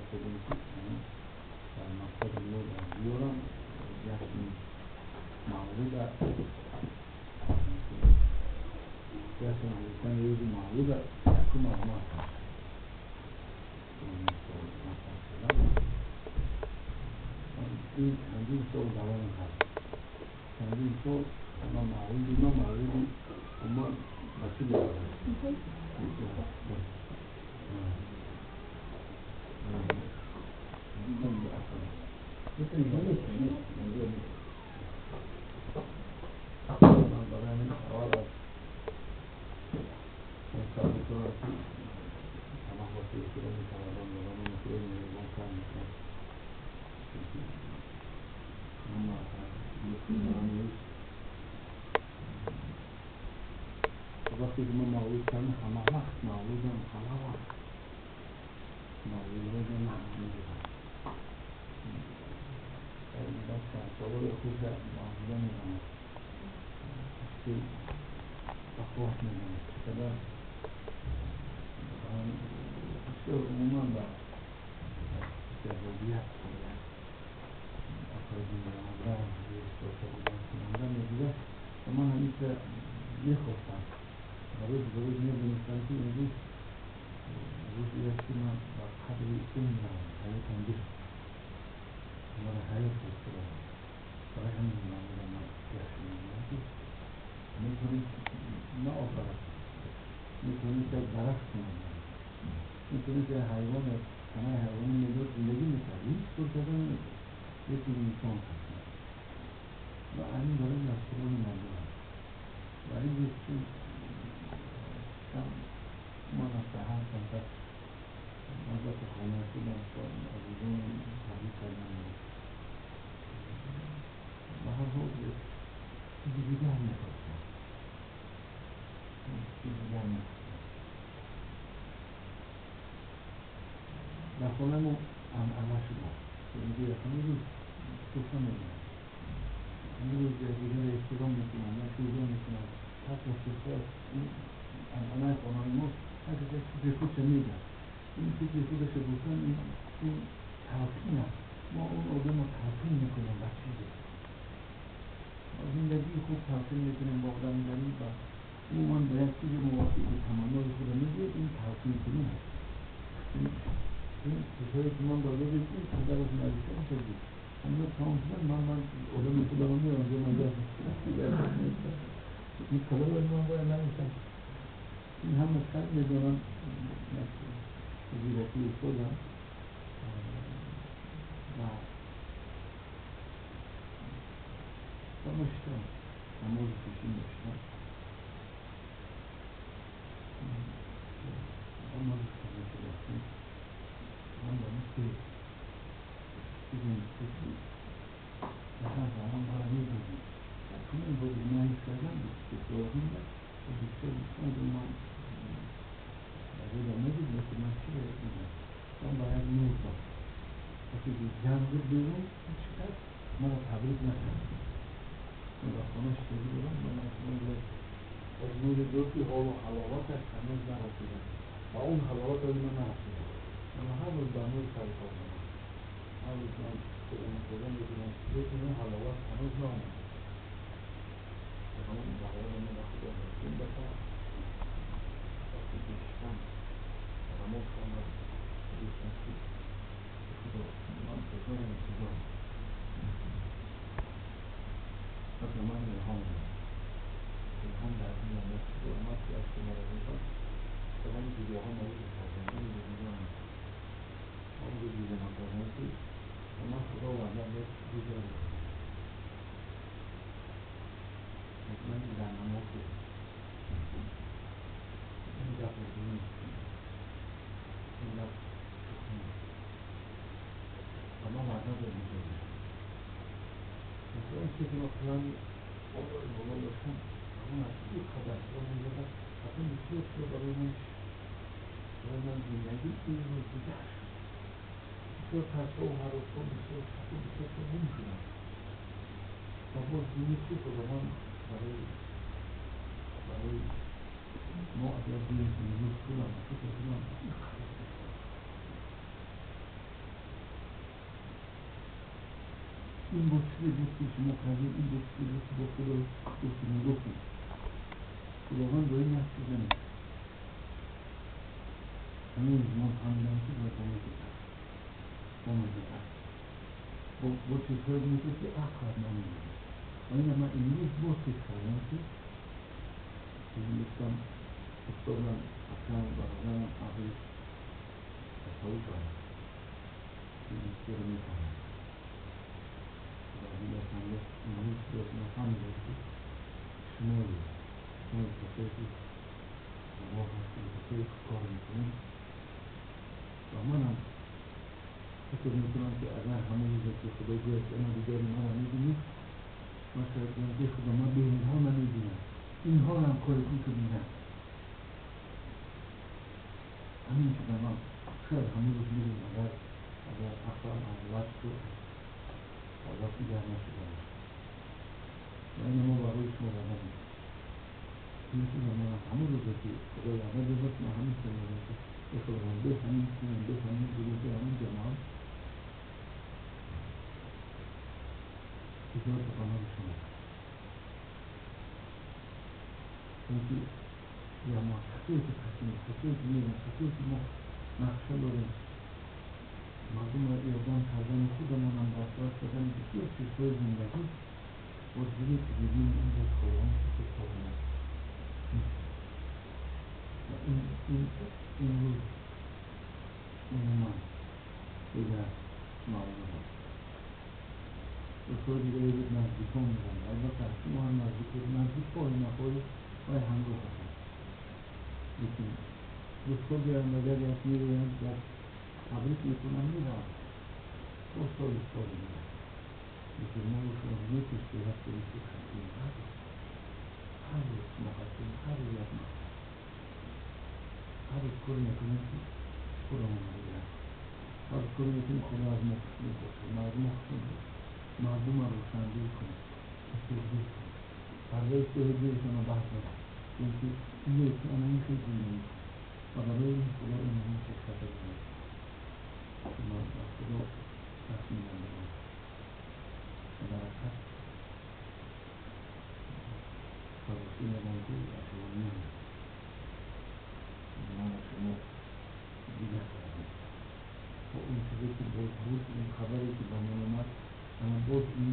кардам ки дар мақсади мо дар биёрам ҷашни мавлуда, ҷашн гирифтани рӯзи мавлуда якум аз мо ин чандин сол давом кард. Чандин сол ман мавлуди ман мавлуди умар ба чӣ меовард? Ман барои ҳамин аввал аз ки ҳама эҳтироми таваллуд дорам, худои меҳрубон кар мекунад. Ҳама лутфи дорам. Вақте ки ман мавлуд кардам, ҳама вақт мавлудам, ҳама вақт мавлудро нақд мегирам. Чанд солҳои охирша мавлуда медонад, ки бақувват медонад, чӣ қадар бисёр умуман ба ҷаззобият афродиянда дӯстдошта мегузашт ва ман ҳамеша мехостам ва рӯз ба рӯз медонистам, ки имрӯз рӯзе аст, ки ман ба қадри умрам ҳаётам бирасам, маро ҳаёт дод Худованд. Барои ҳамин мавлуда ман ҷашн мегирам, ки метавонист наофарад, метавонист як дарахт кунад, метавонист як ҳайвон, як танаи ҳайвонӣ медод, зиндагӣ мекард, ҳеҷ кор карда наметавонист, лекин инсон кард ва ҳамин барои дастурони мавлуд аст. Ва ин рӯз чун ман аз саҳар камтар муддати хона шудам, азизонам табрик кардам. Ба ҳар ҳол чизи дигар мехостам, чизи дигар мехостам. Дар хонамо анъана шудааст, инҷо ҳамин рӯз туҳфа медиҳанд, ҳамин рӯз якдигарро эҳтиром мекунанд, як рӯзо мекунанд. Ҳар кас туҳфа, ин анъанаи хонаи мо, ҳар кас як фикри худша мегӯяд. Ин фикри худаша гуфтан, ин талқин аст. Мо он одамро талқин мекунем ба чизе, зиндагии хуб талқин мекунем, ба одамгарӣ, ба умуман ба як чизи мувофиқи таманнои худа мегӯяд. Ин талқинкунӣ аст. Ин чизҳое ки ман ба рӯзи ин қадараш навиштам шуд, ҳамина тамом шудан, ман одами худамро меорам. Ин қадараш ман бояд нависам. Ин ҳама сар медонам, зиракии устодам ва доштам, намози пешин доштам, намози қазо шудаастем. Ман ба мисли чизе мешуд, ки дар ҳар замон маро медидӣ. Якумин бори ман ҳис кардам, 23 сола будам ва 24, 25 ман ёдам набуд, лекин ман чиро дидам? Ман ба як нур дод. Вақте ки ҷанг буд берун, ҳеҷ кас маро табрик накард. Ман дар хона шиштагӣ будам ва ман як нуре дод, ки ҳоло ҳаловаташ ҳанӯз нарасида ва он ҳаловат оли ман нарасида. Ман ҳар рӯз ба нур сари кор дорам, ҳар рӯз ман худо мебинам, лекин он ҳаловат ҳанӯз наомад. Ҳамон ҳаловат ман ба худо ин дафъа вақте ки шиштам, намоз хондам, гуфтам, ки худо, ман пешони интизорам, ба ман илҳом дод. Илҳом дар ин омад, ки омад, ки вақте маро дидам, кадом гиряҳо мавҷуд кардам, ин гиря он рӯз гиря накардам, ки ба ман худо ваъда дод, бедор мекунад. Ман дар намоз будам, ин гап нест, ин гап шӯхӣ нест. Ба ман ваъда дод, бедор мешавад. Он чизе ки ман плани боло доштам, ҳамон аз ин қадар худо мезадам. Акнун бисёр чизо барои ман зиндагӣ ин рӯз дигар шуд. Бисёр тарсҳо, ҳаросҳо, бисёр шаку, бисёр чиз гум шуданд ва боз бинед, ки худованд барои мо, агар бинем, имрӯз худам фикр кунам, ин қадар Ин боз чизе буд, ки шумо кардед, ин боз чизе буд, ки бо Худо гуфтем, гуфтем. Худованд доим як чиз намегӯяд. Ҳамин мо фаҳмидам, ки бояд бо мекард, бо мекард, бо чизҳое мекард, ки ақл аз мо мегирад. Ва ина ман имрӯз боз фикр кардам, ки дӯстам, устодам, акам, бародарам Абӣ тасаввур кардам, ки ин чизро мефаҳмам. Ва дигар чанд имрӯз боз ман фаҳмидам, ки шумо касое, ки ҳамроҳ ҳастем, касое, ки кор мекунем, ва манам фикр мекунам, ки агар ҳамон рӯзе, ки Худо гӯяд, ки ана дигар маро мебинӣ, ман шояд гӯям, ки Худо, ман бе инҳо намебинам, инҳоро ҳам кори кун, ки бинам. Ҳамин чиза ман шояд ҳамон рӯз мегӯям, агар ақлам аз ваҷду ҳолат дигар нашуда бошад. Ва ина мо барои шумо ваъда медиҳем. Ин чиза ман ҳамон рӯзе, ки Худо ваъда додааст, ман ҳамин чиза мегӯям, ки э Худованд, бе ҳамин тим, бе ҳамин гурӯҳ, бе ҳамин ҷамоат бисёр суханҳои шумо. Чунки ҷамоат касое, ки ҳастем, касое, ки мерем, касое, ки мо нақша дорем, мардумро ёрдам кардан, худамонам дастрас кардани бисёр чизҳои зиндагӣ, боз дидед, ки дидем ин боз Худованд шукр кардем. Ва ин рӯз умуман дигар мавзӯъ аст. Рӯзҳои дигаре буд, наздикон буданд. Албатта шумо ҳам наздик буд, наздик хоҳӣ нахоҳӣ, вай ҳамроҳ ҳастанд. Лекин дӯстҳо биёянд, агар як мегӯянд, як табрик мекунанд, мераванд. Боз соли соли дигар. Лекин мо шумо дидед, ки ҳастем, ки ҳастем, ҳар рӯз, ҳар рӯз мо ҳастем, ҳар рӯз як мақсад. Ҳар рӯз кор мекунем, ки худамонро бигирем. Ҳар рӯз кор мекунем, Худо аз мо хушнуд бошад, мардум хушнуд бошад, мардумро рӯшандил кунем, сеҳдил кунем, пардаи сеҳдилшонро бардорем, чунки ин ки ана ин хел зиндагӣ кунем. Ва барои ин Худо ин ҳамин фурсатро додааст. Ман ба Худо даст мебандам ва дар ҳақиқат шабошӣ мегӯям, ки аз шумо мемонам. Ман ба шумо дигар кардам. Ва он чизе, ки боз буд, ин хабаре, ки ба ман омад, ана боз ин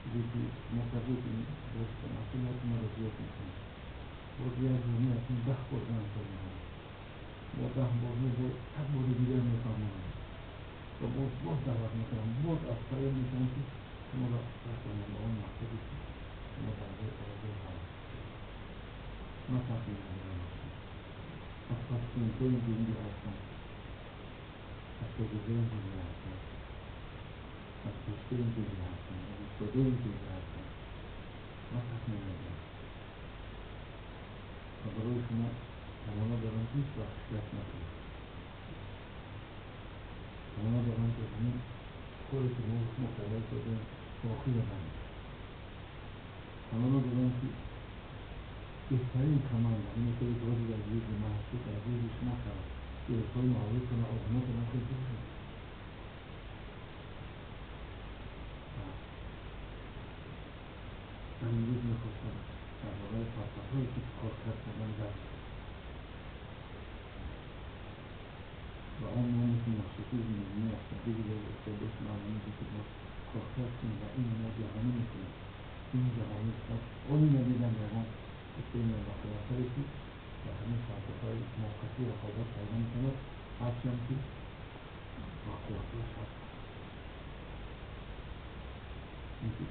чизе, ки шумо кардед, ин боз масъулияти маро зиёд мекунад. Боз як рӯз аз ин 10 бор занг мезанам. Бо 10 бор не, бо 100 бори дигар мефаҳмонам. Ва боз даъват мекунам, боз аз паём мешавам, ки шуморо расонам ба он мақсаде, ки шумо дар ҷои орзу ҳаст. Ман тақдир надорам. Аз пастентҳои ҷумҳурӣ ҳастам, аз шогирдони ҷумҳурӣ ҳастам, аз пешвои ҷумҳурӣ ҳастам, аз устодои ҷумҳурӣ ҳастам. Ман тақдир надорам. Ва барои шумо таманно дорам, ки ҳеҷ вақт шикаст нахӯред. Таманно дорам, ки ҳамин коре, ки мо шумо карда истодем, то охир барем. Таманно дорам, ки беҳтарин команда, ҳамин ки бози дар гирди ман ҳастед, дар гирди шумо шавад, ки рӯзҳои маъруфтона, одамотона хеле зуд шавад. Ман имрӯз мехостам дар бораи фалсафае, ки кор кардан гап бизанам. Ва он номе, ки махсусизм меафтад, бигузор устодош маълумоте, ки мо кор кардем ва ин мо ҷаҳонӣ мекунем. Ин ҷаҳонӣ оли надидам ягон системаи бақувваттаре, ки дар ҳамин фалсафаи муваққатӣ рақобат карда метавонад, ҳарчанд ки бақувваттар ҳаст. Инки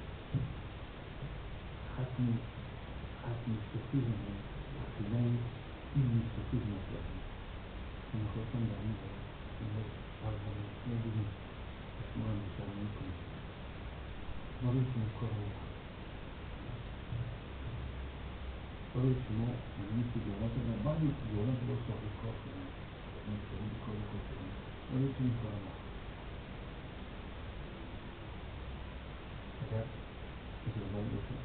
хатми суфизм, ақидаи илми суфизм аст. Ман мехостам дар ин бора имрӯз барномаи шумо бигӯям ва шумо андешаронӣ кунед. Барои шумо корро мекунам. Барои шумо ҳамин тиҷорат ва баъди тиҷорат боз соҳибкор шудан, соҳиби кори худ шудан. Барои чӣ ин корро мекунам? Агар иҷозат бошад,